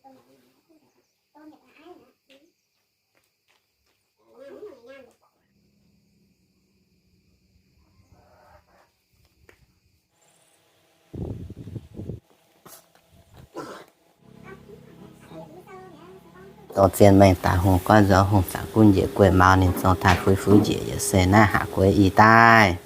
Dongh zien mengh daaih hungh goiv nzuonx hungh zaangc gunv njiec gueiv maux ninh zong taaih fuix fuix njiec yaac se naaiv haac gueix ih daaih.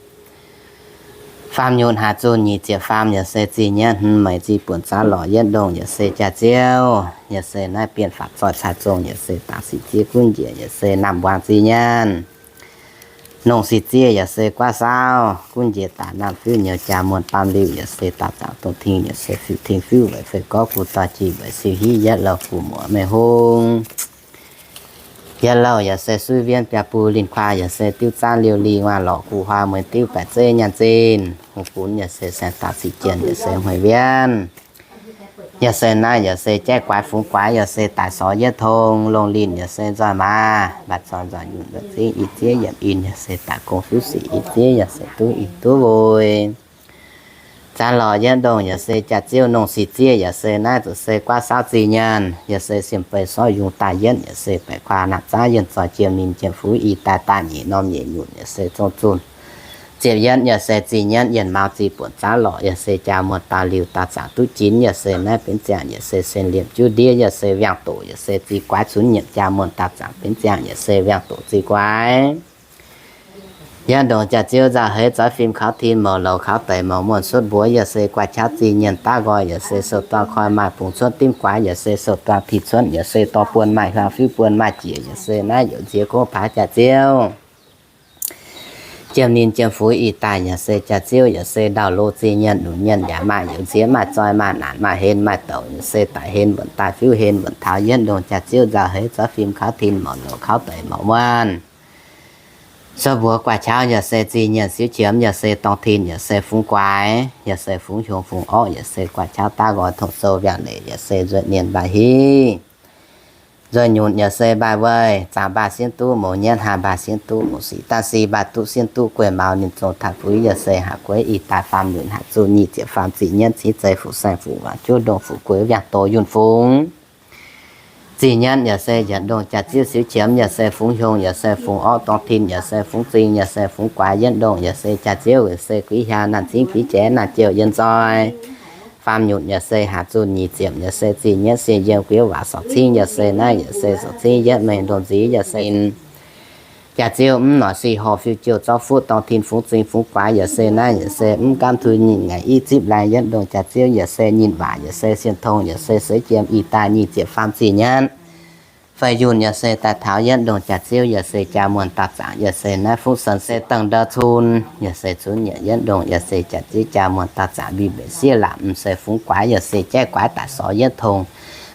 Faam nyutc haac zunh nyic ziepc faam yaac se zih nyienv hmz meix zih buonc zaav lorqc yietv ndongh yaac se jaax-ziouv yaac se naaiv bienh faatv zoih caaix zong yaac se dangc sic ziev gunv njiec yaac se naamh mbuangz zih nyienv. Nongh sic ziev yaac se guaav saauv gunv njiec daaih naamh fiuv nyouz jaa muonh baamh liuh yaac se daauh zaangc dongh ting yaac se fiuv ting fiuv weic fei gorv gu doix jiex weic siu hiv yietv louh gu muoz mengh hung. Yietv louh yaac se suiv wienv biaa bun linh kuaai yaac se diuv zaanv liouh li nguaah lorqc gu huaa mueiz diuv baeqc zeiv nyaanh zinh hungh funx yaac se saeng-daaih sic jienh yaac se hmueiz wienv. Yaac se naaiv yaac se jaiv guaix fungx guaix yaac se daic sorx yietv tong longh linh yaac se nzoih maaz mbaac zoih nzoih nyunc nzoih zingv i ziev yiemc in yaac se daaih gong fiuv sic i ziev yaac se duqv i duqv vui. Zaav lorqc yietv ndongh yaac se jaax-ziouv nongh sic ziev yaac se naaiv zuqc se guaav saauv zih nyaanh yaac se siem fei sorv yungz daaih yietv yaac se baeqc kuaah naamh zaangv yienh zoih jiem ninh jiem fuv i daaih daaih nyeic norm nyeic nyunc yaac se zong zunh ziepc yietv yaac se zih nyienv yienh mauz zih buonc zaanv lorqc yaac se jaa muonh daauh liuh daauh zaangc duqv jinx yaac se naaiv benx ziangh yaac se sen liemh juv ndiev yaac se viangh doqc yaac se zih guaix cunx nyiemc jaa muonh daauh zaangc benx ziangh yaac se viangh doqc zih guaix. Yietv ndongh jaax-ziouv nzauh heix zoix fim kaux tin mouc louc kaux deic mouc muonh cuotv mbuox yaac se guaax qaqv zih nyienv daav nqoi yaac se sou-dorn koi maaih bungx cuotv dimv guaix yaac se sou-dorn pih cuotv yaac se dorh buonc maaih hiuang fiuv buonc maaih jiex yaac se naaiv youc nziex gong paaix jaax-ziouv. Jiem ninh jiem fuix ih daaih yaac se jaax-ziouv yaac se ndau-lo zih nyienv lunc nyienv yaac maaih youc nziex maaih zoih maaih naanc maaih hen maaih douc yaac se daic hen mbuonc daaih fiuv hen mbuonc taux yietv ndongh jaax-ziouv nzauh heix zoix fim kaux tin mouc louc kaux deic mouc muonh cuotv mbuox guaax qaqv yaac se zih nyienv siuv qiemx yaac se dorng tin yaac se fungx guaix yaac se fungx hiuang fungx orqv yaac se guaax qaqv daav nqoi tong sou viangh leic yaac se nzueic mienh mbaaih hiv nzueic nyunc yaac se mbaaih weih zaangc mbaaih sienv duqv mouz nyienv haah mbaaih sienv duqv mouz sic daav si mbaaih duqv sienv duqv gueiv maux ninh zong taaih fuix yaac se haac gueix ih daaih faam nyutc haac zunh nyic ziepc faam zih nyienv cingv zeiz fuqv saeng fuqv waanc juov ndongh fuqv gueix viangh doz yunh fungx zih nyienv yaac se yietc ndongh jaax-ziouv siuv qiemx yaac se fungx hiuang yaac se fungx orqv dorng tin yaac se fungx zing yaac se fungx guaix yietv ndongh yaac se jaax-ziouv yaac se guix hiaang naanh cingv guix jaax naanh jouh yienh nzoih faam nyutc yaac se haac zunh nyic ziepc yaac se zih nyienv sie yiem guiouv waac sorc cingv yaac se naaiv yaac se sorc cingv yietv mengh ndongh nziv yaac se jaax-ziouv mv noic sic horh fiuv jouh zorqv fuqv dorng tin fungx zing fungx guaix yaac se naaiv yaac se mv gaamv tui nyinh ngaengc i zipv laengz yietv ndongh jaax-ziouv yaac se nyinh waac yaac se sienh tong yaac se seix jiem ih daaih nyic ziepc faam zih nyienv feix yunh yaac se daaih taux yietv ndongh jaax-ziouv yaac se jaa muonh daauh zaangc yaac se naaiv fuqv sen se dengh ndau cun yaac se cunx nyiec yietv ndongh yaac se jaax-ziouv jaa muonh daauh zaangc mbiv mbenc siev laapc m'seix fungx guaix yaac se jaiv guaix daaih sorx yietv tong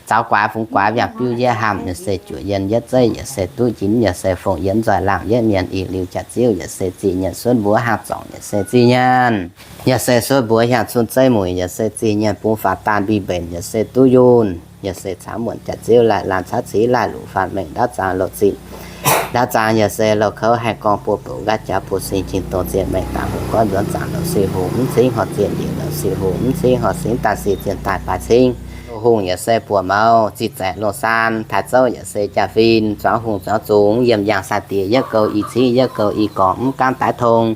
zaux guaix fungx guaix viangh biuv yietv hamh yaac se juoc yienh yietv zeiv yaac se duqv njinx yaac se fongc yietv nzoih laangh yietv mienh ih liuz jaax-ziouv yaac se zih nyienv suonv mbuox haangh zorngc yaac se zih nyienv yaac se suonv mbuox hiaang cun zeiv muic yaac se zih nyienv bungx faatv daan mbiv mbenc yaac se duqv yunh yaac se caux muonc jaax-ziouv laih laanh caux civ laih luqc faanh mengh ndaauv zaang loz zinh ndaauv zaang yaac se loz kouv haih gorngv buo bouc nqaatv jaax buo sin cing dongh zien mengh daaih hungh goiv nzuonx zaangc loz siu hungh mv cingv horh zien njiec loz siu hungh mv cingv horh singv daaih sic zien daaih baaix cingv loz hungh yaac se buoqc mouz zih zaeqc loz saan taaix zouv yaac se jaa-fin zuangx hungh zuangx zungx yiem yangh sai diex yietv gouv i cingv yietv gouv i gorngc mv gaamv daaix tong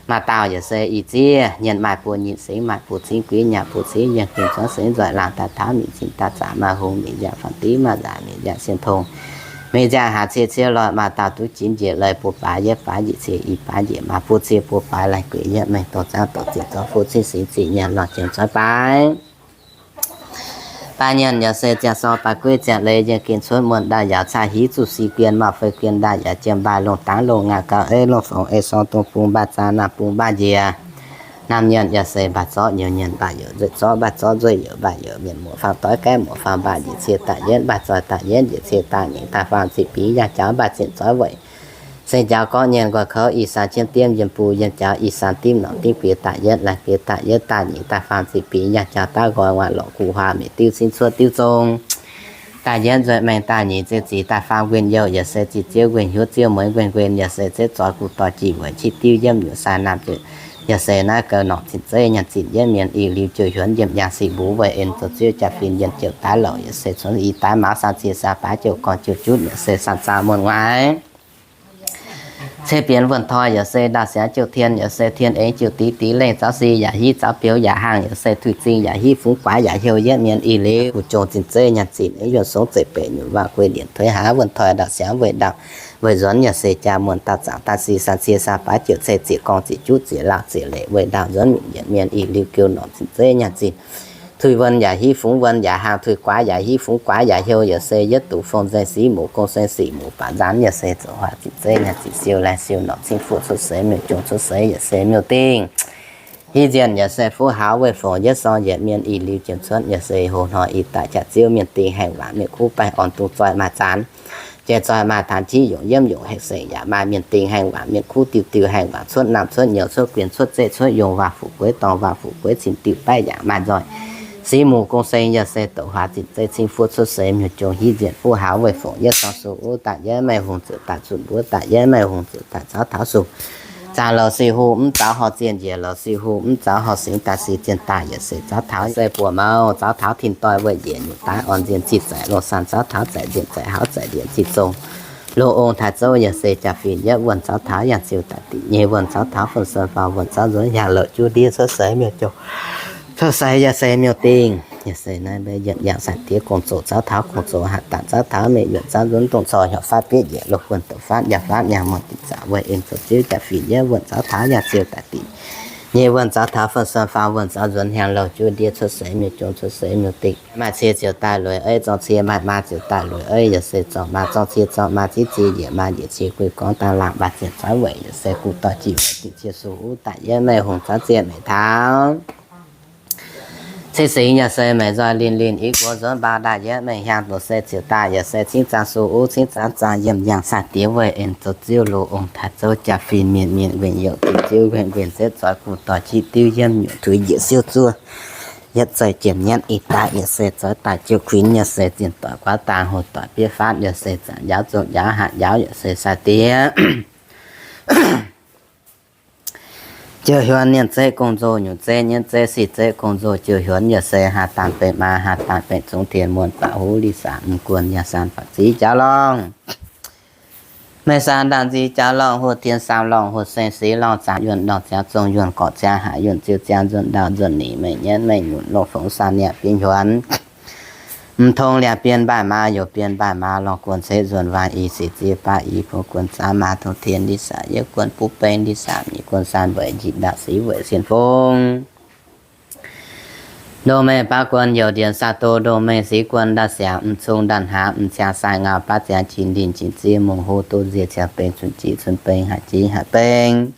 maaih daauh yaac se i ziev nyienv maaih buo nyitc singx maaih buo cingv guiv nyaah buo cingv yienh gengh zuangx singx nzoih laangh daaih taux mingh cingx daaih zaangc maaih hungh mingh nziaauc faanh div maaih nzaac mingh nziaauc sienh tong mingh nziaauc haac cie ciouv lorh maaih daauh duqv jinx njiec leiz buo baaix yietv baaix njiec cie i baaix njiec maaih buo cie buo baaix laih gueix yietv mengh dongh zaangv dongh zinh zorqv fuqv cingv singx zinh nyaanh lorh jiem zuov baaix Baaix nyienc yaac se ziangh sorng baaix gueiv ziangh leiz yienh gengh cuotv muonh ndaaih yaauc caa hiv zuqc si guen maaih fei guen ndaaih yaauc jiem mbaaih longh dangx longh ngaaz gauh ei longh fongc ei sorng dongh bung mbaaih zaang naamh bung mbaaih njiec. Naamh nyienc yaac se mbaaih zorqv nyouz nyienc mbaaih youc nzueih zorqv mbaaih zorqv nzueih youc mbaaih youc mienh muoqc faang doiv gaeqv muoqc faang mbaaih njiec cie daaih yietv mbaaih zoih daaih yietv njiec cie daaih nyeic daaih faam ziqc bingx yangh jaux mbaaih zienc zoih weic se jaux gorqv nyienc nqoi kouv i saan jienv diemv yiem bung yiem jaux i saan dimv norqc dimv guiex daaih yietv laih guiex daaih yietv daaih nyeic daaih faam ziqc bingx yangh jaux daav nqoi nguaaic lorqc guv huaa mieqc diuv cingv cuotv diuv zong daaih yietv nzueic maengh daaih nyeic ziouc zic daaih faam nquen youh yaac se zic ziouv nquen hiuv ziouv mueiz nquen nquen yaac se ziouv zoix guv doix jih weic qiex diuv yiemv nyuoqc sai naamh ziouc Yaac se naaiv gauh norqc zinh zeiv nyaanh zinh yietv mienh ih liuz jouh hiuonv yiem yangh sic mbuo weih en zoux ziouv jaa-fin yienh jouh daaih louc, yaac se cuotv i daaih maux san cie san baaix jouh gorn jouh jutv, yaac se san zaah muonh waaic. Ceix bienx wuonh toi yaac se ndaauh siangx jouh tien, yaac se tien eix jouh dix dix lengh zaux si yaac hiv zaux biux yaac hangh, yaac se tuix zingh yaac hiv fungx guaax yaac heuc yietv mienh ih liuz guh jong zinh zeiv nyaanh zinh yuonh songx zeiv beic nyungc waac guei lienc tuix haav wuonh toi ndaauh siangx weih ndaauh weih nzuonx, yaac se jaa muonh daauh zaangc daaih si san cie san baaix jouh cei ziec gorng ziec juqv ziec lauh ziec leic weih ndaauh nzuonx mingh yietv mienh ih liuz gouv norqc zinh zeiv nyaanh zinh. Tuix wuonh yaac hiv fungx wuonh yaac hangh, tuix guaax yaac hiv fungx guaax yaac heuc, yaac se yietv duqv fong nzengc sic muc gong seng sic muc baac nzaanx, yaac se zoux huaax zinh zeiv nyaanh zinh siou laih siou norqc cingv fuqv cuotv seix miuc-jong cuotv seix, yaac se miuc-dingh. Hiv nzienh yaac se fuqv hauz weih fongc yietv sorng yietv mienh ih liuz jiem cuotv, yaac se hoh hnoi ih daaih jaax ziouv mienh dingh haengh waac mienh kuv baengh orn dungz zoih maaih zaanx, jai zoih maaih taanx jiv yungc yiemv yungc hekc sengc yaac maaih mienh dingh haengh waac mienh kuv diuh diuh haengh waac cuotv naamh cuotv nyouz cuotv guin cuotv zeiv cuotv yongh waac fuqv gueix dorngh waac fuqv gueix cin diuh baeqv yaac maaih nzoih. Sic muc gong seng yaac se douc huaax zinh zeiv cingv fuqv cuotv seix miuc-jong hiv nzienh fuqv hauz weih fongc yietv sorng suh uv daaih yietv maiv hungh zuqc daaih zunh mbuov daaih yietv maiv hungh zuqc daaih zaux taux suh zaangc louc sic hu mv zaux horh zienh njiec louc sic hu mv zaux horh singx daaih sic zienh daaih yaac se zaux taux se buoz mouh zaux taux tin doih weih njiec nyungc daaih orn nzienh zih zaic loz-saan zaux taux zaic nzienh zaic hauv zaic ndieqc zih zong. Loz-ong taaix zouv yaac se jaa-fin yietv wuonh zaux taux yangh ziouh daaih diqc nyei wuonh zaux taux fun-suon faaux wuonh zaux nzuonx hiaang louc juv ndiev cuotv seix miuc-jong cuotv seix yaac se miuc-dingh. Yaac se naaiv mbe yietc yangh sai-diex gong-zoh zaux taux gong-zoh hatc daaih zaux taux mengh yuonh zaux nzuonx dongh corc hnyouv faatv bieiv njiec loz-guonh douc faatv njaaux faatv nyaanh muonh diqc zaqc weih en zoux ziouv jaa-fin yietv wuonh zaux taux yangh ziouh daaih diqc nyei wuonh zaux taux fun-suon faaux wuonh zaux nzuonx hiaang louc juv ndiev cuotv seix miuc-jong cuotv seix miuc-dingh. Maaih cie ziouc daaih lueiz eiv, zorng cie maaih maa ziouc daaih lueiz eiv, yaac se zorng maa zorng cie zorng maa ziev cie njiec maa njiec cie guix gorngv daaih laangh baac zienc zaux weic, yaac se guv doix jiex weic diqc cie suh uv daaih yietv maiv hungh zaux zienh meic taux cing singx yaac se meic nzoih linh linh i guoqv nzuonx mbaa daaih yietv mengh hiaang doqc se ziouc daaih yaac se cingv zaang suh uv cingv zaang zaang yiem yangh sai-diex weih en zoux ziouv loz-ong taaix zouv jaa-fin mienh mienh nquenh youc diuh ziouv nquenh nquenh setv zoix guv doix jiv diuv yiem nyungc tuix njiec siouv zuov yietv zeih jiem nyienv ih daaih yaac se zoix daaih jiu kuinx yaac se zienh doic guaav dang hoh doic bieiv faatv yaac se zaangc njaaux zong njaaux hatc njaaux yaac se sai-diex jouh hiuonv nienh zeiv gong-nzou, nyungc zeiv nyienv zeiv sic zeiv gong-nzou, jouh hiuonv yaac se haah dangh bengh maa, haah dangh bengh zungv tien muonh baac huv li sac m'guon yaac san baac ziv jauv lorngh. Meih san ndaangc nzic jaax lorngh hoh tien saam lorngh hoh seng sic lorngh zaangc yuonh lorngh ziangx zong yuonh gorqv ziangx haaix yuonh ziouh ziangx nzuonx ndaauh nzuonx ningc meih nyienv meih nyunc longh fongx san niaa bieiv hiuonv. M'tong liangx bienh mbaih maa, youc bienh mbaih maa, lorngh guon ceix nzuonx waang i sic ziex baav i, buo guon zaav maa tong tien li sac, yietv guon buv beng li sac, nyic guon san mbeix, njiec ndaauh sic weic sin fong. Ndongh mengh baav guon youc ndienx saa do, ndongh mengh sic guon ndaauh siangx, m'zung ndaauh hnaangx, m'ciangx sai ngau, baav ziangx qin linh qin ziev, mungh hu duqv nzie ciouv beng, cun jiv cun beng, haaix jiv haaix beng,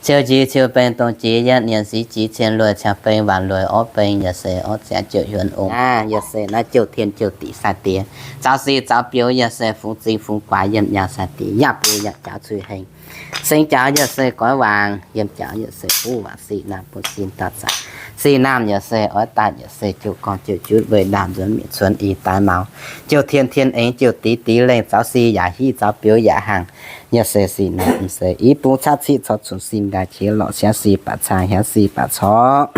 ciouv jiv ciouv beng, dongh jiv yietv nienx sic jiv cien lueiz ciouv beng, waanc lueiz orv beng, yaac se orv ziangx jouh hiuonv ong aqv. Yaac se naaiv jouh tien jouh diqc sai-diex, zaux sic zaux biux, yaac se fungx zingh fungx guaax, yiem nyaanh sai-diex, yaac bun yaac jaaux cui heng. Seng jaaux yaac se goiv waangc, yiem jaaux yaac se buv waangc sic naamh bun sin daaih zaangc. Sic naamh yaac se oix daaih yaac se jouh gorngv jouh jutv weih ndaauh nzuonx mienh cuonx i daaih maux. Jouh tien tien eng jouh diqc diqc lengh zaux sic yaac hiv zaux biux yaac hangh. Yaac se sic naamh m'seix i bung caqv ciqv corc cunx sin nqaai qiex lorqc siav sic baac caangh hiav sic baac corc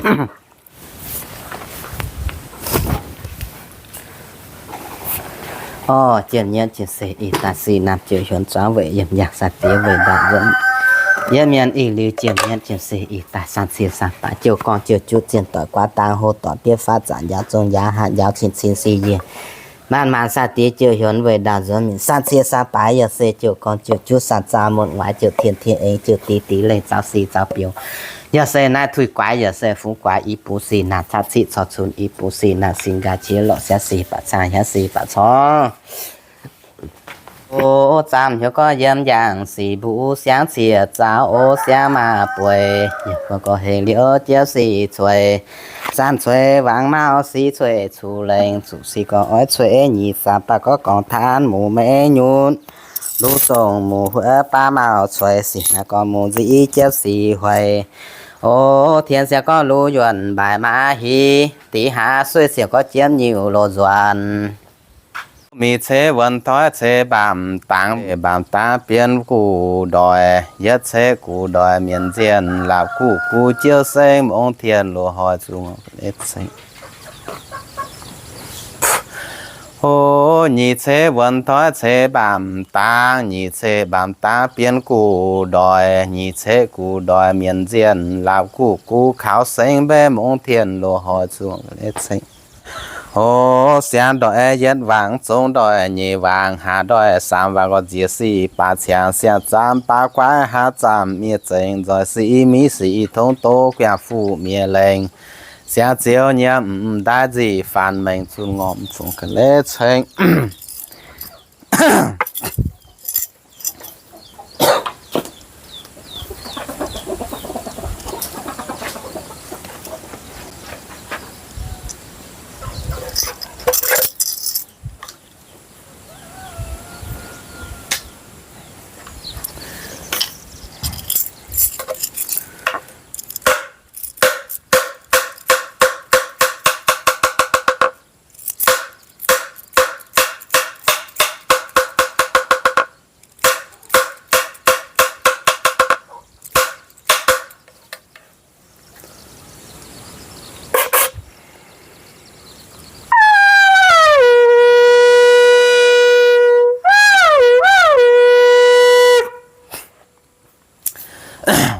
Orv, jiem nyienv jiem seix ih daaih sic naamh jouh hiuonv zuangx weic yiem yangh sai-diex weih ndaauh nzuonx. Yietv mienh ih liuz jiem nyienv jiem seix ih daaih san cie san baaix jouh gorngv jouh jutv zienh doic guaav dang hoh doic bieiv faatv zaangc njaaux zong njaaux hatc njaaux cin cin sic yie maanc maanc sai-diex jouh hiuonv weih ndaauh nzuonx mingh san cie san baaix yaac se jouh gorngv jouh jutv san zaah muonh waaic jouh tien tien eng jouh diqc diqc lengh zaux sic zaux biux. Yaac se naaiv tuix guaax yaac se fungx guaax i bung sic naamh caqv ciqv corc cunx i bung sic naamh sin nqaai qiex lorqc siav sic baac caangh hiav sic baac corc O zaamh hnyouv gorngv yiem yangh sic mbuo siangv ciex zaux o siangv maaz bueix, yie gorngv hengx liuz jienv sic cueix, zaamh cueix wangc maauh sic cueix cuc lengh, zuqc sic gorngv oix cueix nyic zaamh baac gorngv gorngv taanv muc meix nyunc, luv zongh muc huov baav maauh cueix sic naaiv gorngv muc nziv jienv sic hueix. O tien siangx gorngv luv yuonh mbaaic maa hiv, dix hlaax sueih siouc gorngv jienv nyiuc loz nzuonx. Mingh ceix wuonx toiv ceix mbaamv dangx, mbaamv dangx bienx guv ndoic, yietv ceix guv ndoic mienh nzienh, laapc guv guv jiouv sengv mongh tien loz-hnoi zuqc ceng. O, nyic ceix wuonx toiv ceix mbaamv dangx, nyic ceix mbaamv dangx bienx guv ndoic, nyic ceix guv ndoic mienh nzienh, laapc guv guv kaux sengv mbaeqv mongh tien loz-hnoi zuqc ceng. O, siangx ndoic yietv wangc, zong ndoic nyeic wangc, haaz ndoic saamv wangc, gorx nziex sic baac ciangx, siang zaamv baav guaiv, haaz zaamv miev zengx, nzoih sic miv sic tongx doz, guangc fuqv miev lengh, siangx zioux nyiemv m'daaih nzic faanx mengh zunh ngorc fungx ga'leiv ceng.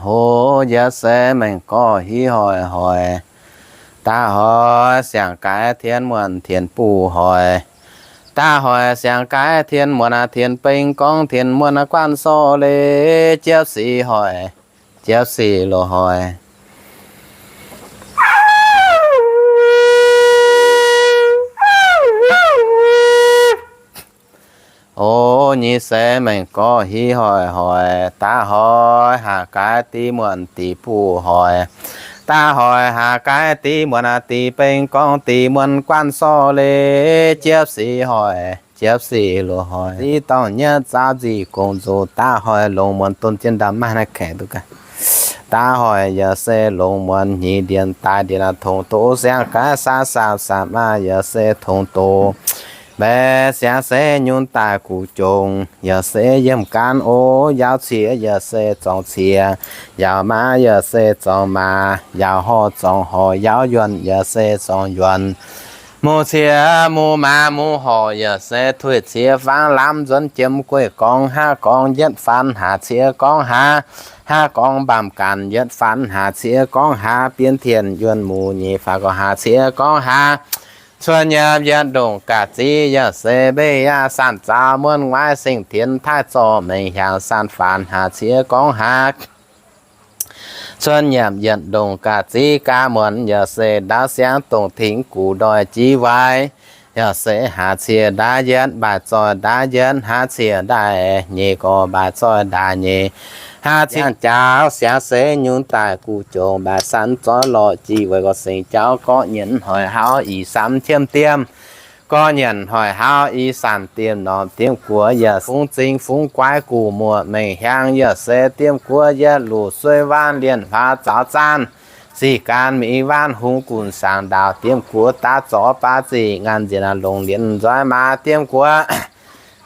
Hov, yaac se mengh gorx hiv hoic hoic. Da'hoic siang-gaix tien muonh tien buv hoic. Da'hoic siang-gaix tien muonh tien beng gorngv tien muonh guanh sorqv leiz jiepv sic hoic, jiepv sic loz-hnoi. O, nyei se mengh gorx hiv hoic hoic. Da'hoic haaz gaix div muonh div buv hoic. Da'hoic haaz gaix div muonh div beng gorngv div muonh guanh sorqv leiz jiepv sic hoic, jiepv sic loz-hnoi. Ziv dorngh nyatv zaauv nzic gong nzoz. Da'hoic longc muonh don jienv ndau maiv naaiv kaeqv duqv gaax. Da'hoic yaac se longc muonh hnyingx ndienh daaih ndienh tongx doz, siang-gaix sav saam saam aav yaac se tongx doz. Mbaeqc siangx se nyunc daaih guv jongc, yaac se yiemh gaanv o. Yaauv ciex yaac se zorngx ciex, yaauv maav yaac se zorngx maav, yaauv horh zorngx horh, yaauv yuonh yaac se zorngx yuonh. Muoz ciex muoz maav muoz horh yaac se tuix ciex fangx lamh nzuonx jiem gueiv gorngv haav gorngv yietv faanx haac ciex gorngv haav, haav gorngv mbaamh ganh yietv faanx haac ciex gorngv haav, bienx tien yuonh muc nyeic faanx gorngv haac ciex gorngv haav. Cuotv nyiemc yietv ndongc ga'ziv yaac se mbeix aav, saanh zaaux muonv nguaaiv seng tienx taaih zorqv mengh hiaangx, saanh faanx haac ciex gorngv haav. Cuotv nyiemc yietv ndongc ga'ziv ga'muonc yaac se ndaauv siangx dongc tengx guv ndoih jiv waaic, yaac se haac ciex ndaauv yietv, mbaaix zoih ndaauv yietv, haav ciex ndaauv nyeic gorx mbaaix zoih ndaauv nyeic. Haav ciex jaauv siangx se nyunc daaih guv jongc, mbaaix san zoih lorqc jiv waaic gorx sengx jaauv, gorqv nyienc hoic hauv ih samv qiemx diemv. Gorqv nyienc hoic hauv ih saanc diemv norm diemv guoqv yaac fungx zingx fungx guaix guv muoqc mengh hiaangx, yaac se diemv guoqv yietv luc sueiv waanv lienh hlaax zaaux zaanv, ziqc gaanv mi'aqv waanv hungh gunv saangx ndaauh, diemv guoqv daav zorqv baav ziqc ngaanc nziex longc lienh nzoih maaz, diemv guoqv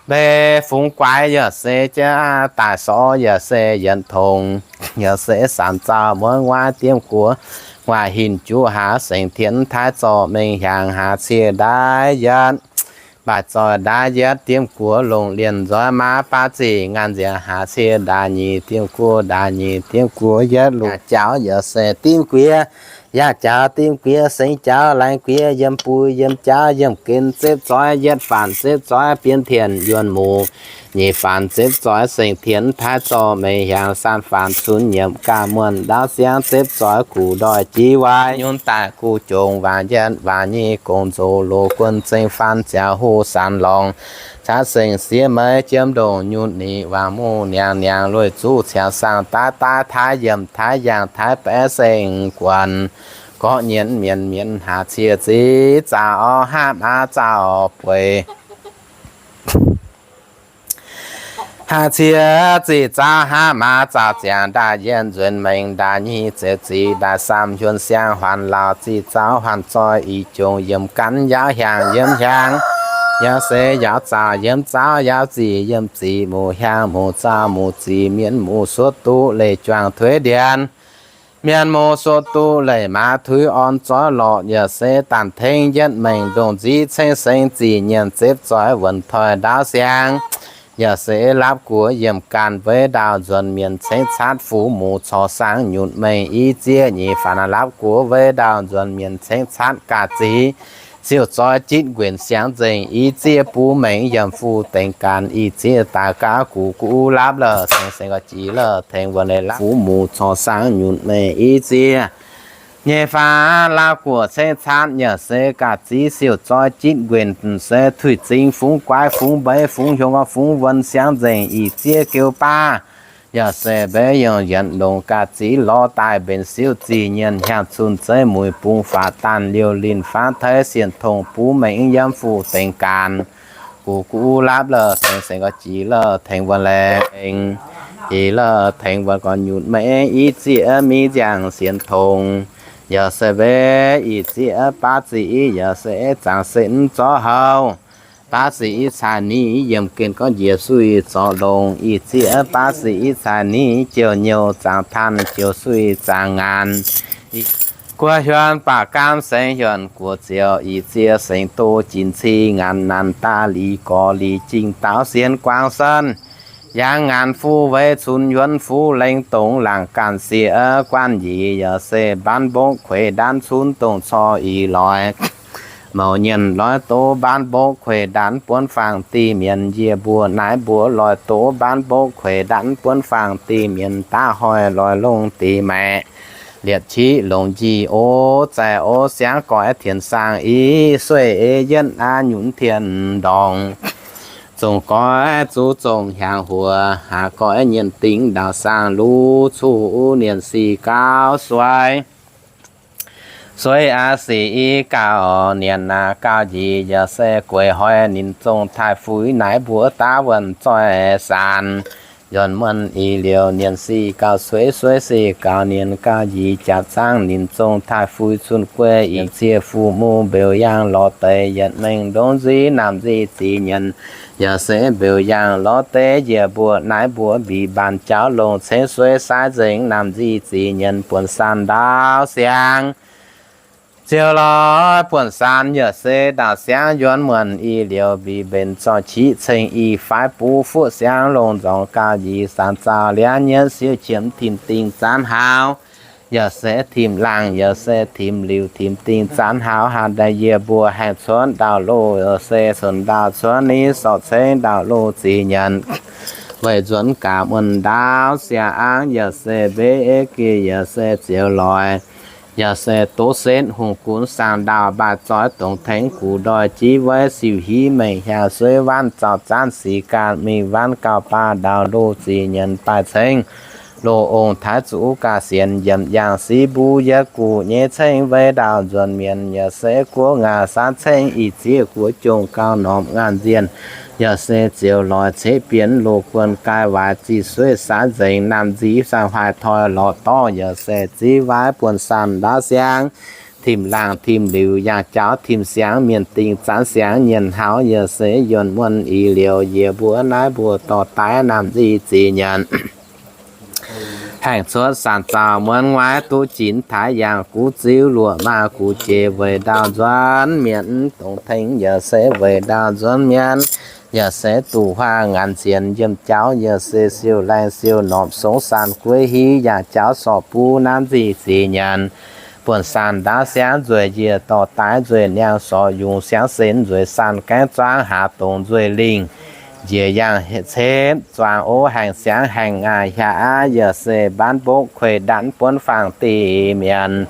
mbeix fungx guaix yaac se jaav daaih sorv yaac se yienx tongx, yaac se saanc zaauh muonv nguaaiv diemv guoqv, nguaaic hinc juv haav sengx tienx taaih zorqv mengh hiaangx, haav ciex ndaauv yietv, mbaaix zoih ndaauv yietv, diemv guoqv longc lienh nzoih maaz, baav ziqc ngaanc nziex haav ciex ndaauv nyeic, diemv guoqv ndaauv nyeic, diemv guoqv yietv luc jaauv yaac se diemv guoqv, yaac jaauv diemv guoqv sengx jaauv, laengz guoqv yiem buv yiem jaauv, yiem gen zepv zoih, yietv faanx zepv zoih bienx tien yuonh muc, nyeic faanx zepv zoih sengx tienx taaih zorqv mengh hiaangx, saanh faanx cunx nyiemc ga'muonc ndaauv siangx zepv zoih guv ndoih jiv waaic, nyunc daaih guv jongc waanc yietv waanc nyeic gong nzoz loz guon zengx faanx ziangx hoh saanx lorngx, caqv sengx siev meix jiem ndongc nyunc nic waangc muv niangx niangx lueic zuqv ciangx saangh daaih daaih taaih yiemc taaih yaangh taaih baeqv sengx guonc, gorqv nyienc mienc mienc haav ciex ziqc zaauh orv haav maaz zaauh bueix. Haav ciex ziqc zaauh haav maaz zaauh ziangx ndaauv yietv nzuonx mengh ndaauv nyeic zepv ziqc ndaauv saamv hiuonv siang huaanc lauh ziqc zaauh huaanc zoih ih jongc yiemc gaanv yaauv hiaangx yiemc hiaangx, Yaac se yaauv zaux yiem zauv, yaauv zic yiem zic, muc hiaang muc zaux muc zic, mienh muc suoqv duqv leih juangc tuix ndienx, mienh muc suoqv duqv leih maaz tuix orn zoiv lorqc. Yaac se daanh tengv yietv mengh ndongc nziv ceng seng zic nyienz zepv zoih wuonc toi ndaauv siang. Yaac se lapv guoqv yiemc ganh weiv ndau nzuonx mienh cengx catv fuqv muc corc saang nyutc mengh i zieqv nyeic faanx lapv guoqv weiv ndau nzuonx mienh cengx catv ga'zic siouc zoih jitv nquenc siangx nzengc i zieqv buv mengh yiem fuqv dengx ganh i zieqv daaih gaav gux guv lapv lorh tengx seng ga'jix lorh tengx wuonx leiz lapv fuqv muc corc saang nyutc mengh i zieqv nyei faanx lapv guoqv cengx catv yaac se ga'zic siouc zoih jitv nquenc se tuix zingx fungx guaiv fungx mbeix fungx hiuv fungx wuonx siangx nzengc i zieqv geu baav. Yaac se mbeix yongh yienx longc ga'zic lorz daaih mbenc siouv zic nyienz hiaang cun zeiv muic bung faatv daanh liouh linh faatv teix sienh tongx buv mengh yiem fuqv dengx ganh gux guv lapv lorh tengx seng ga'jix lorh tengx wuonx leiz eix lorh tengx wuonx gorx nyutc mengh i zieqv mingh nziangh sienh tongx. Yaac se mbeix i zieqv baav zic i yaac se zaangc se mv zorqv houv. Baav zic i caaix ni yiemc gen gorngv njiec suiv zorqv longx. I zieqv baav zic i caaix ni jouh nyouh zaangc tanh jouh suiv zaangc ngaanc. Guoqv hiuonh baac gaam sengx hiuonh guoqv ziouc i zieqv sengx do jin ci ngaanc nanc daaih liz gorx liz jingh daauv sien guaang senv. Yangh ngaanc fuqv weix cunx yuonv fuqv lengh dongx laangc ganh sieqv guanh njiec yaac se mbaanv mbopv kueix ndanv cunx dongh cor ih loix. Mouc nyienh loix doz mbaanv mbopv kueix ndanv buonv faang dih mienh, yie mbuo naaiv mbuo loix doz mbaanv mbopv kueix ndanv buonv faang dih mienh, daav hoic loix longx dih maeqc. Liepc qiv longx njiec o, zaih o siangv goix tien saang i, sueih ei yienv aa nyunc tien ndorngc. Zongc goix zuqc zongc hiaangx huoc, haax goix nyienh dingx ndaauh saang luv, cuv uv nienh sic gauh suaix. Sueih aa sic i gauh nienh aa gauh njiec, yaac se gueix hoic ninh zongh taaih fuix naaiv mbuo daav wuonh zoih saanx. Yuonh muonh ih liouh nienh sic gauh sueih, sueih sic gauh nienh gauh njiec, jaax zaangv ninh zongh taaih fuix cun guei, yiem zieqv fuqv mungh mbeux yaangh lorz deix yietc mengh ndongc nziv naamh nziv zic nyienz. Yaac se mbeux yaangh lorz deix yie mbuo naaiv mbuo mbic mbaanh jauv longc cengx sueih sai nzengc naamh nziv zic nyienz buonv saan ndaauv siangv. Ziouc lorz buonv saan yaac se ndaauv siangv yuonh muonh ih liouh mbic mbenc zorqv qiqv ceng i faix buv fuqv siangv longc nzorngc gauh njiec saanx zaux liangv nyei siou qiemx tim dingh zaanv hauz. Yaac se tim laangh, yaac se tim liuc, tim dingh zaanv hauz, haaix daaih yie mbuo haengh cuotv ndau-loh, yaac se cuotv ndau cuotv ni sorc cengx ndau-loh zic nyanc. Weic nzuonx gaax muonh ndaauv siang-angv, yaac se mbeix ei gih, yaac se zioux loix, yaac se doqv setv hungh gunv saang ndau mbaaih zoih dongh tengx gux ndoih jiv weiv siou hiv mengh hiaang sueiv waanv zaux zaanv sic ganh mingh waanv gauh baav ndau-loh zic nyanc baaih cengx loz ong taaix zuqc gaax sienx yiemc yaangh siv mbuo yietc guqc nyei cengx weic ndau nzuonx mienh, yaac se guoqv ngaaz saanv cengx ih zieqv guoqv jongh gauh norm ngaanc nzienh, yaac se zioux loix ceqv bienx loz guon gaih waaic ziqc sueiv saanv nzengc naamh nziv saang-haaix toi lorz dorv, yaac se ziv waaiv buonv saan ndaauv siangv, tim laangh tim liuc yangh jauv tim siangv mienh dingh zaanv siangv nyienh hauv, yaac se yuonh muonh ih liouh yie mbuo naaiv mbuo dorh daaih naamh nziv zic nyanc. Haengh cuotv saanx zaux muonz nguaaiv duqv jinx taaix yangh guv ziuv luoqc maaz guv jiex weic ndau nzuonx mienh dongh tengx, yaac se weic ndau nzuonx mienh, yaac se duqv huaang ngaanc sienx yiem jauv, yaac se siou laengh siou norm songx saan gueiv hiv yangh jauv sorc buv naamh nziv zic nyanc. Buonv saan ndaauv siangv nzueic njiec dorh daaih nzueic niangh sorc yungz siangv sen nzueic saan gaengh zuangv haaz dongc nzueic lingh njiec yangh cepv zuangx o haengh siangv haengh ngaih hiaangx aqv, yaac se mbaanv mbopv kueiv ndanv buonv faang dih mienh.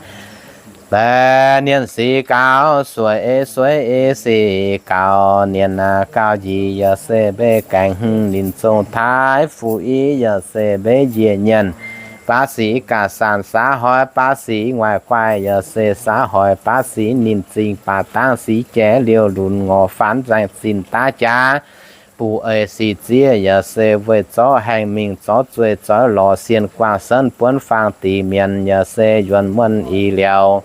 Baeqc nienh sic gaux, sueiv ei sueiv ei sic gaux, nienh aa gauh njiec, yaac se mbeix gaengh hmz ninh zong taaix fuqv i, yaac se mbeix njiec nyienz baav sic gaax saan saav hoiv baav sic nguaaic guaih, yaac se saav hoiv baav sic ninh zingh baac dangv sic jaiv liouh lunx ngorc faanv nzaengc zinh daav jaax. Buv eix sic zieqv yaac se weih zorqv haengh mingh zorqv zueih zoix lorz sienh guangc senv buonv faang dih mienh, yaac se yuonh muonh ih liouh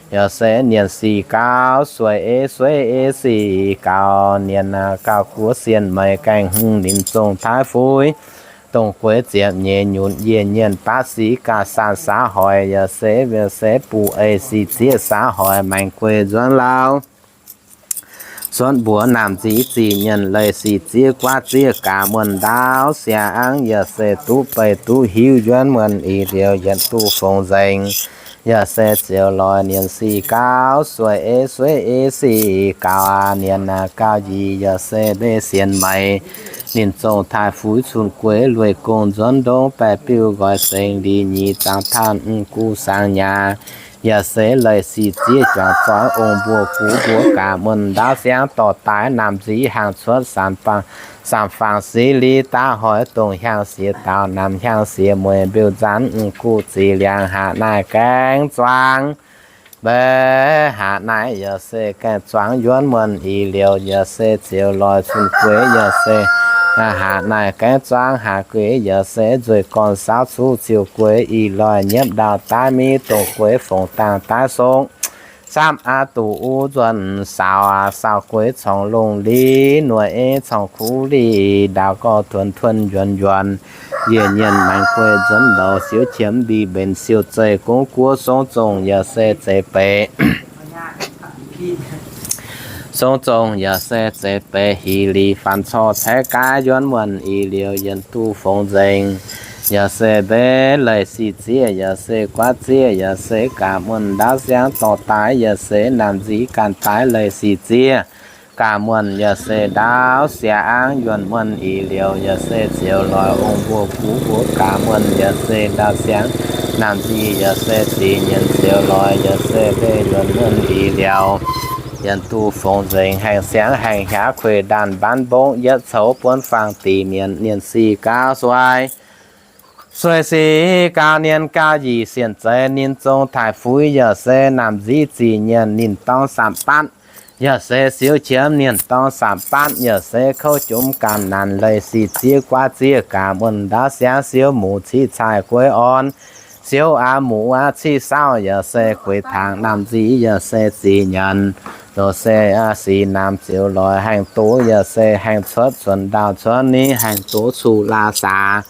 Yaac se nienc sic gauh sueih ei sueih ei sic gauh nienc gauh guoqv sienh meih gaengh hmz ninh zong taaix fuix. Dongh gueix ziepc nyeic nyutc yie nyienh baav sic gaax saan saax hoic yaac se, yaac se buv ei sic zieqv saax hoic maengx gueix nzuonx lauh. Cuotv mbuox naamh nziex zih nyenh leih sic zieqv guaav zieqv gaax muonh ndaauv siang-angv yaac se duqv beih duqv hiuv yuonv muonh ih liuz yietc duqv fongc nzengc. Yaac se ziouc loix nienc sic gauh sueih ei sueih ei sic gauh aqv. Nienc gauh nyic yaac se mbeih sienx meix ninh zong taaih fuix cun gueix lueic gong nzuonx ndongv baeqc biuv nqoi sengx liz nyeic zaangc tanh mv guv saang nyaah. Yaac se leih sic zieqv juangc zoih ong mbuo gux mbuo gaax muonh ndaauv siang dorh daaih naamh nziex hangx cuotv saam faang, saam faang sic liz daav hoic dongh hiaang siex daaux naamh hiaang siex mueiz mbiuh nzaanv mv guv zic liangx haac naaiv gaengh zuangx. Mbeih haac naaiv yaac se gaengh zuangx yuonv muonh ih liuz yaac se ziouc loix cun gueix yaac se haac naaiv gaengh zuangx haac gueix yaac se nzueic gorn saauv cuv ziouc gueix ih loix nyiemv ndaauh daaih miv dongh gueix fongc dangh daaih song. Samv aqv duqv uv nzuonx saaux aqv, saaux gueix corngh longh liz nueic corngh kuv liz ndaauh gorx tuonx tuonx njuonx njuonx. Yie nyienh maengx gueix nzuonx ndoux siouv qiemx mbic mbenc siouc zeih gongv guoqv song zongh yaac se zeix beic. Song zongh yaac se zeix beic hih liz faanx corc caeqv gaav yuonv muonh ih liuz yietc duqv fongc nzengc. Yaac se mbeih leih sic zieqv yaac se guaav zieqv yaac se gaax muonh ndaauv siang dorh daaih yaac se naamh nziex ganh daaih leih sic zieqv gaax muonh yaac se ndaauv siang-angv yuonc muonh ih liuz yaac se ziouc loix ong mbuo gux mbuo gaax muonh yaac se ndaauv siang naamh nziex yaac se zic nyienc ziouc loix yaac se mbeih yuonc muonh ih liuz yietc duqv fongc nzengc haengh siang haengh hiaav kueic ndaanh mbaanv mbongv yietc coux buonv faang dih mienh nienc sic gauh suai. Sueih sic gauh nyienc gauh nyic sienx zeiz ninh zong taaih fuix yaac se naamh nziex zic nyienc ninh dorng saamc batv, yaac se siouv qiemx ninh dorng saamc batv, yaac se kouv jomc ganh naanc leih sic zieqv guaav zieqv gaax muonh ndaauv siang siouv muc ciqv caaih gueix orn, siouv aqv muc aqv ciqv saauv yaac se gueix tangx naamh nziex yaac se zic nyanc. Doz se sic naamh ziouc loix haengh doz yaac se haengh cuotv cuonx ndaauh cuotv ni haengh doz cuqv laa saax.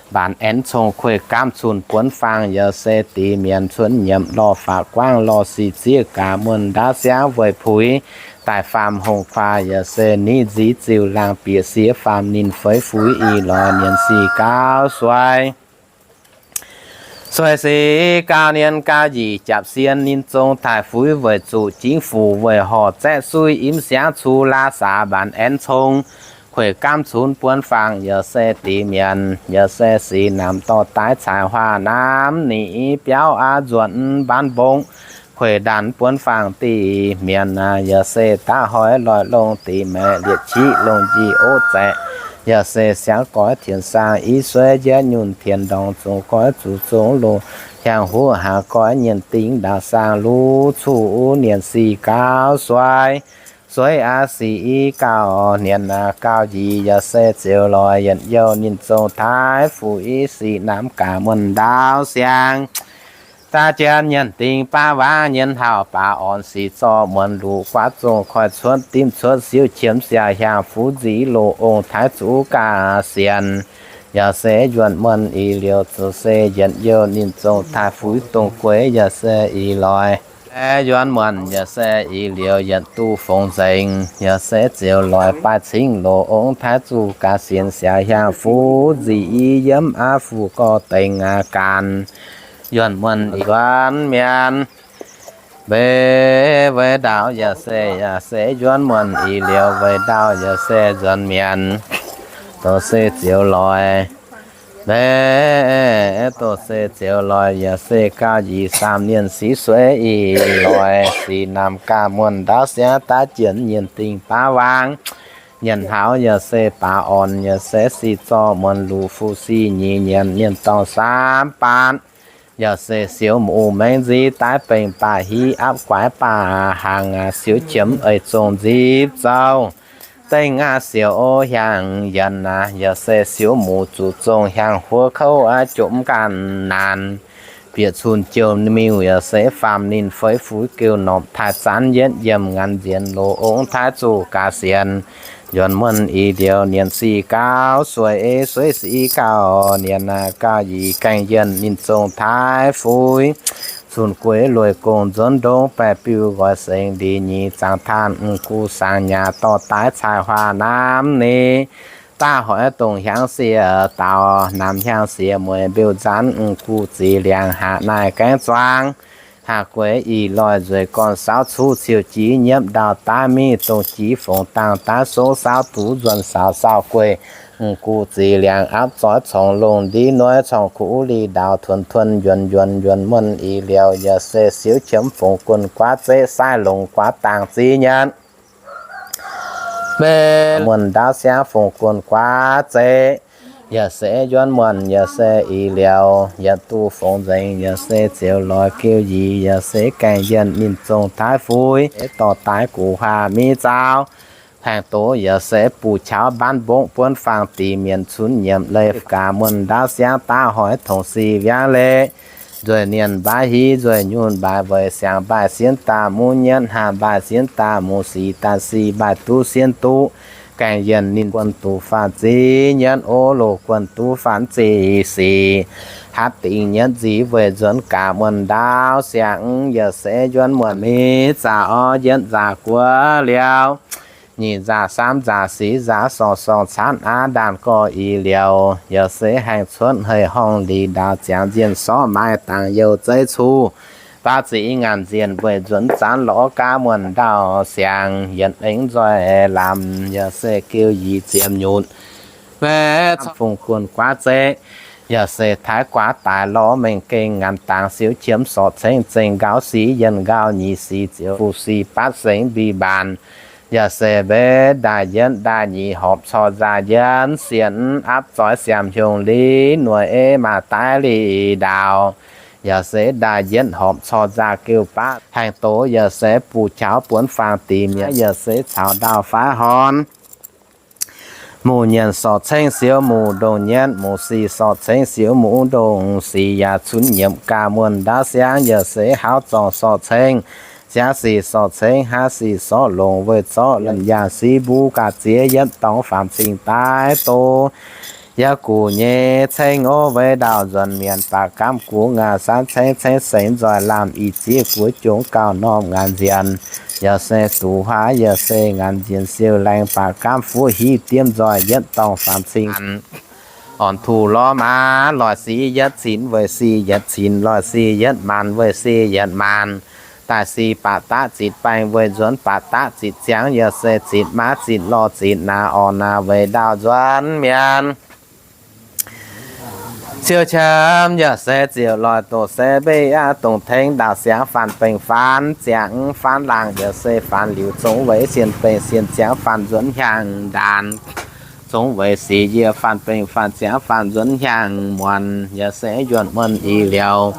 Mbaanx aenv cong kueiv gaamv cun buonv faang yaac se dix mienh cuotv nyiemc lorh faatv guangv lorh sic zieqv gaax muonh ndaauv siang weic puix daaih faam hongh kuaah yaac se niv nziv ziuh laangh bieqc siex faam ninh feix fuix ih loix nyienc sic gauh suai. Sueih sic gauh nyienc gauh nyic japv sien ninh zong taaih fuix weic zuqc jingv fuc weic horc zaeqv suiv imv siangv cuqv laa saax mbaanx aenv cong kueiv gaamv cunx buonv faang yaac se dix mienh yaac se sic naamh dorh daaih caix huaax namv nix biauv aqv nzuonx mbaanv mbong kueiv ndaanh buonv faang dix mienh yaac se daav hoiz loic longh dix maeqc liepc qiv longh njiec ov zaeqc yaac se siangv goix tienx saang i sueiv njiec nyunc tienx ndorngx zungx goix zuqc zungx longh hiaang huv haax goix nyienx dingx ndaauv saang luv cuqv nyienc sic gauh suai. Sueiv aqv sic i gauh nyienc aqv gauh nyic yaac se ziouc loix yietc youh ninh zong taaix fuc i sic naamv gaax muonh ndaauv siang. Daav jienv nyienx dingh baav waangv nyienx hauh baav orn sic zorqv muonz luqc guaav zong koiv cuotv dimv cuotv siouv qiemx siaauc hiaangx fuv nziv loz ong taaix zuqv gaax sienx. Yaac se yuonh muonh ih liouh zuqc se yietc youh ninh zong taaix fuix dongh gueix yaac se ih loix yuonh muonh yaac se ih liouh yietc duqv fongc nzengc. Yaac se ziouc loix baaih cingv loz ong taaix zuqv gaax sienx siaauc hiaangx fuv nziv i yiem aqv fuqv gorx dengx aqv gaanx. Yuonh muonh ih yuonh mienh mbeih weic ndaauv yaac se, yaac se yuonh muonh ih liouh weic ndaauv yaac se nzuonx mienh. Doz se ziouc loix mbeih, doz se ziouc loix yaac se gauh nyic saam nienh sic sueiv ih loix sic naamh gaax muonh ndaauv siangv daav jienv nyienx dingh baav waangv nyienx hauh yaac se baav orn yaac se sic zorqv muonz luqc fuqv sic nyic nyienx nienh dorngh saamv baatv. Yaac se siouv muc mengh nziv daaih bengx baac hiv apv guaix baac hnaangx siouv qiemx eix zong nzipc zouh dengh aqv siouv hiaangx yienx aqv. Yaac se siouv muc zuqc zong hiaangx huov kouv aqv jomc ganh naanc. bieqc cun jouh miuc yaac se faam ninh feix fuix geu norqc taaih zanv yietv yiem ngaanc nzienx loz ong taaih zuqc gaax sienx. Njuonx muonh ih liouh nienx sic gauh sueix, sueix sic gauh nienx, gauh yie gaengh yienh ninh zong taaix fuix. Zunh gueix lueic gong nzuonx ndongv baeqc biuv nqoi sengx ndiev nyei zaangc taanh guv saangx nyaah dorh daaih cai huaax namv ni. Daav hoiz dongh hiaangv sieqv daaux, namx hiaangv sieqv mueiz mbeu nzanv, guv ziqc liangx haac naaiv gaengh zuangx. Haac gueix ih loih nzueic gorn saauv cuv ciouv jiex nyiemv ndau daav mingh dongh jiex fongc dangh daav soqv saauv duqv nzuonx saaux saauv gueiv. Guv ziqc liangx apv zoix corngx longh ndiev noiv corngh kuv li ndaaux tuonx tuonx njuonx njuonx njuonx muonh ih liouh yaac se siouv qiemx fongc guonh guaav zeqv saaiv longx guaav dangh ziv nyanv. Mv muonh ndaauv siangv fongc guonh guaav zeqv, yaac se njuonx muonh yaac se ih liouh yietc duqv fongc nzengc yaac se ziouc lorz geu yie yaac se gaengh yienh ninh zong taaix fuix dorh daaih guv huaax miv zaauv. Haengx doz yaac se buv qauv mbaanv mbongv buonv faang dih mienh cunx nyiemc leiz gaax muonh ndaauv siangv daav hoiz tongx sic wiangv leiz. Nzueic nienh mbaaix hiv nzueic nyunh mbaaix weic siangx mbaaix sienv daaih muv nyienv haah mbaaix sienv daaih muv sic daaih sic mbaaix duqv sienv duqv. Gaengh yienh ninh guonh duqv faanh ziv nyienv ov loz guonh duqv faanh zic sic. Hatv dingc nyienv nziv weic nzuonx gaax muonh ndaauv siangv yaac se njuonx muonh miv zaah orv yietv nzaah guoqv liouh. Nyic nzaah, samv nzaah, sic nzaah, sorng sorng caanv aav ndaanh gorx ih liouh, yaac se haengh cuotv hei horngh lic ndaauv ziangx nzienh sorv maaih dangx youh zeiv cuv. Baav ziqc ngaanc nzienh weic nzuonx zanv lorz gaav muonh ndaauv siangx, yietc aengx nzoih lamz, yaac se geu yie ziemx nyutc. Maiv fungx guonh guaav zeqv, yaac se taaix guaav daaih lorz mengh gengh ngaanc dangx siouv qiemx sorc cengv zengh nqauv sic yienh nqauh nyic sic ziouc fuqv sic batv sengx mbic mbaanc. Yaac se mbev ndaaih yietv ndaaih nyic horpc corc nzaah yienv sienx apv zoix siaamh hiongh liz noic ei maaih daaih lic ndaauh. Yaac se ndaaih yietv horpc corc nzaah geu baav haengx doz yaac se buv qauv buonv faang dih mienh yaac se caux ndaauh faix horn. Muqv nyienc sorc cengv siouv muqv ndongh nyienv, muqv sic sorc cengv siouv muqv ndongh sic yaac cunx nyiemc gaax muonh ndaauv siangv yaac se hauv zorngh sorc cengv, ziangx sic sorc cengv haav sic sorc longc weic zorqv lomh yaac sic mbuo gaax ziex yietv dorngx faam cingx daaih doz. Yaac guv nyei cengv ov, weic ndaauh nzuonx mienh baac gamv guv ngaah sanv cengv, cengv sengx nzoih lamh ih ziex guoqv jongx gauh normh ngaanc nzienh. Yaac se duqv huaav, yaac se ngaanc nzienh siou laengz baac gamv fuqv hiv diemv nzoih yietv dorngx faam cingx. Orn tuh lorz maa loic sic yietv cinx weic sic yietv cinx, loic sic yietv maanc weic sic yietv maanc. Daaih sic baac daqv zitc baengh weic nzuonx baac daqv zitc ziangx, yaac se zitc maav zitc lorh zitc naaic orn naaic weic ndaauh nzuonx mienh. Siou qiemx yaac se ziouc loic doqc se mbeix aqv, dongh tengx ndaauh siangx faanh bengh faanv ziangx faanv laangh, yaac se faanv liuz zongx weic sienh bengh sienh ziangx faanh nzuonx hnyangx ndaanx. Zongx weic sic yie faanh bengh faanh ziangx faanh nzuonx hnyangx muonc, yaac se njuonx muonh ih liouh.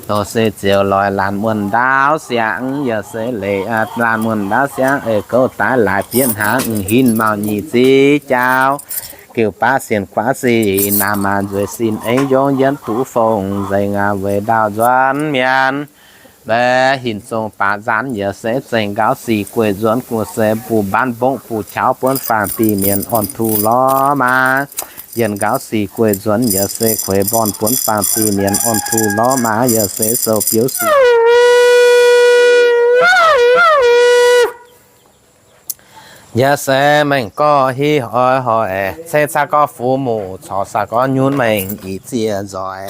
Doqc se ziouc loic laanh muonh ndaauv siangx, yaac se leiz laanh muonh ndaauv siangx eix gouv daaih laaix bietv hnaangx hinv mauh nyic ziv jaauv. Geuh baav sienh guaav sic naamh maanc nzueic sin aengx njongv yienv duqv fongc nzengc aqv weic ndaauh nzuonx mienh. Mbaeqc hinc zong baac nzaanx yaac se zengc nqauv sic gueic nzuonx gu'se buv mbaanv mbongv buv qauv buonv faang dih mienh orn tuh lorz maa. Yienh nqauv sic gueic nzuonx yaac se kueix mborn buonv faang dih mienh orn tuh lorz maa, yaac se sou biouv sic. Yaac se mengh gorx hiv hnoi hnoi, ceng caa gorx fuqv muqc, corc saa gorx nyunv mengh ih ziex nzoih.